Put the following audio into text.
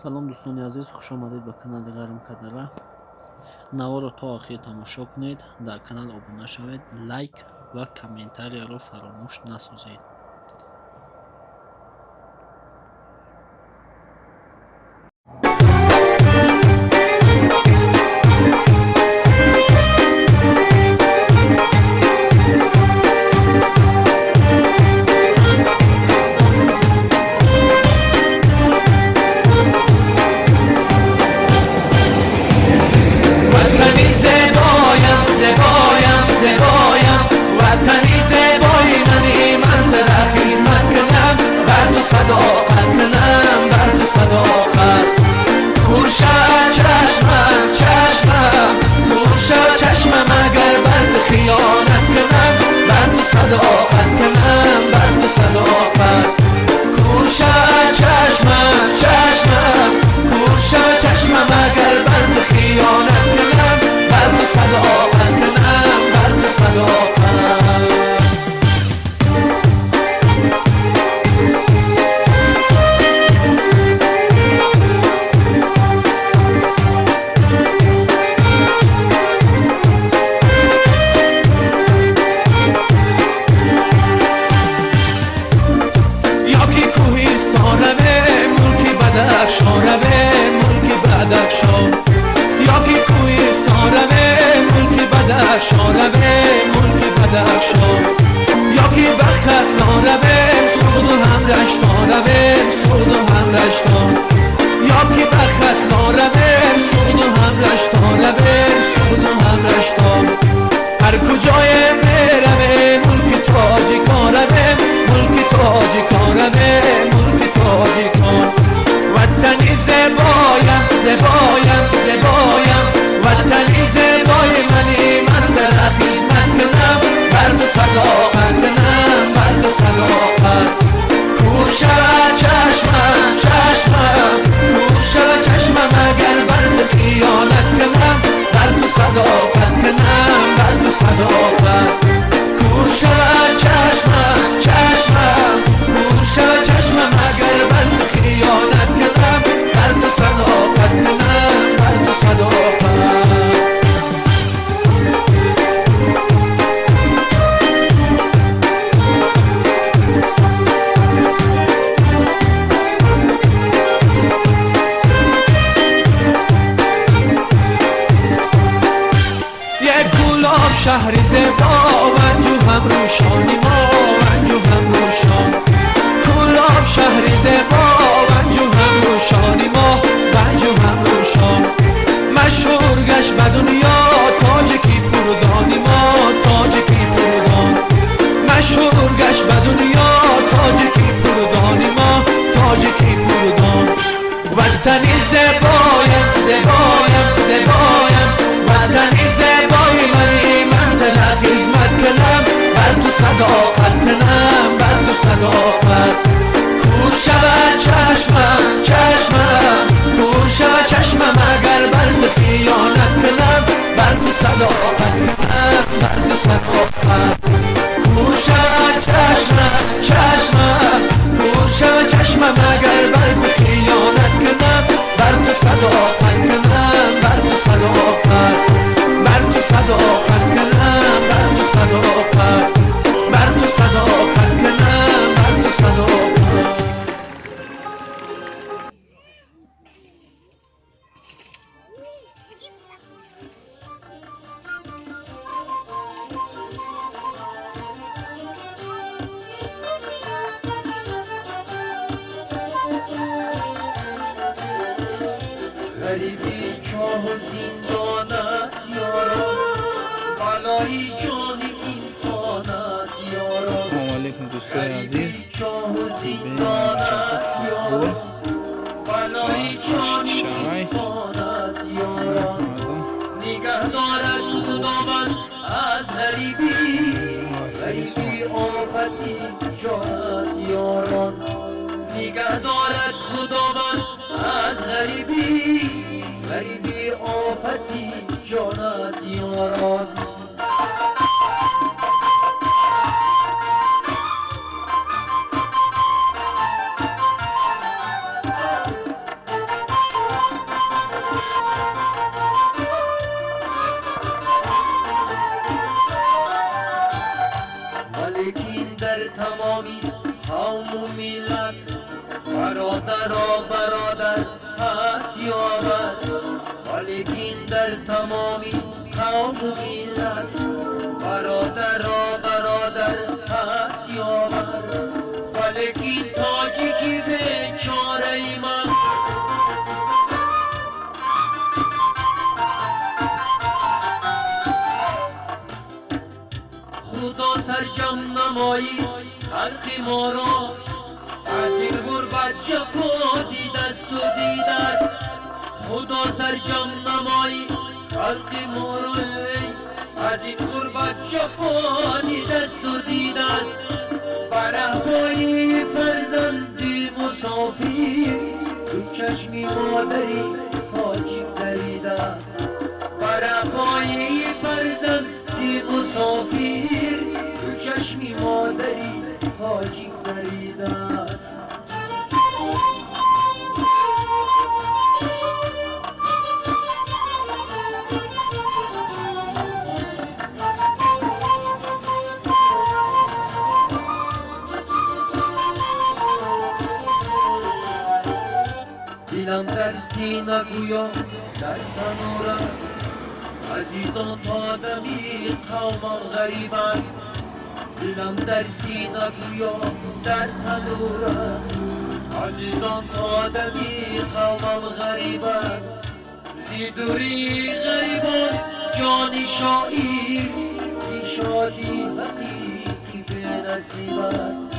Салом, дӯстони азиз, хуш омадед ба канали Ғарм Кадара. Наворро то охир тамошо кунед, дар канал обуна шавед, лайк ва комментарияро фаромӯш насозед. Ватани зебоям, зебоям, зебоям, ватани зебои мани, ман тара хизмат кунам, бар ту садоқат кунам, бар ту садоқат. Кур шавад чашмам, чашмам, кур шавад чашмам, агар бар ту хиёнат кунам, бар ту садоқат кунам, бар ту садоқат. Кур шавад чашмам, чашмам, кур шавад чашмам, агар бар ту хиёнат кунам, бар ту садоқат кунам, бар ту садоқат. Ёки кӯҳистон раве, мулки Бадахшон раве, мулки Бадахшон. Ёки кӯҳистон раве, мулки Бадахшон раве, мулки Бадахшон. Ёки ба Хатлон равем, Суғду ҳам Раштон равем, Суғду ҳам Раштон. Ёки ба Хатлон равем, Суғду ҳам Раштон равем, Суғду ҳам Раштон. Ҳар куҷое меравем, мулки тоҷикон равем, мулки тоҷикон равем, мулки тоҷикон. Ватани зебоям, зебоям, зебоям, ватани зебои мани, ман тара хизмат кунам, бар ту садоқат кунам, бар ту садоқат. Кур шавад чашмам, чашмам, кур шавад чашмам, агар бар ту хиёнат кунам, бар ту садоқат кунам, бар ту садоқат. Кур шавад чашмам, чашмам, кур шавад чашмам, агар бар ту хиёнат кунам, бар ту садоқат кунам, бар ту садоқат. Як Кӯлоб шаҳри зебо, Ванҷу ҳам рӯшони мо, Ванҷу ҳам рӯшон. Кӯлоб шаҳри зебо, Ванҷу ҳам рӯшони мо, Ванҷу ҳам рӯшон. Машҳур гашт ба дунё тоҷики пурдони мо, тоҷики пурдон. Машҳур гашт ба дунё тоҷики пурдони мо, тоҷики пурдон. Ватани зебоям, зебоям, зебоям, ватани зебои мани, ман тара хизмат кунам, бар ту садоқат кунам, бар ту садоқат. Кур шавад чашмам, чашмам, кур шавад чашмам, агар бар ту хиёнат кунам, бар ту садоқат кунам, бар ту садоқат. Кур шавад чашмам, чашмам, кур шавад чашмам, агар бар ту хиёнат кунам, бар ту садоқат кунам, бар ту садоқат. Бар ту садоқат кунам, бар ту садоқат. Бар ту садоқат кунам, бар ту садоқат. Ғарибӣ чоҳу зиндон аст, ёрон, балои ҷони инсон аст, ёрон. Салому алейкум, дӯстои азиз. Чоҳу Бинем зиндон бачаҳо аст, футбол. ёрон, балои Соат ҷони 8 шавай. инсон аст, ёрон. Мардум Нигаҳ дорад Худованд аз ғарибӣ, ғарибӣ офати ҷон аст, ёрон. Нигаҳ дорад Худованд аз ғарибӣ, ғарибӣ офати ҷон аст, ёрон. Тамоми қавму миллат бародаро бародар ҳаст ёвар, валекин дар тамоми қавму миллат бародаро бародар ҳаст ёвар, валекин тоҷики бечораи ман. Худо сарҷам намоӣ халқи моро, аз ин ғурбат ҷафо дидасту дидад. Худо сарҷам намоӣ халқи моро, аз ин ғурбат ҷафо дидасту дидад. Бараҳпои фарзанди мусофир ду чашми модари тоҷик даридааст. Бараҳпои фарзанди мусофир ду чашми модари тоҷик даридааст. Дилам дар сина гӯё дар танур аст, азизон то дами қавмам ғариб аст. Дилам дар сина гӯё дар танур аст, азизон то дами қавмам ғариб аст. Зи дурии ғарибон ҷони шоир, зи шодии ҳақиқӣ бенасиб аст.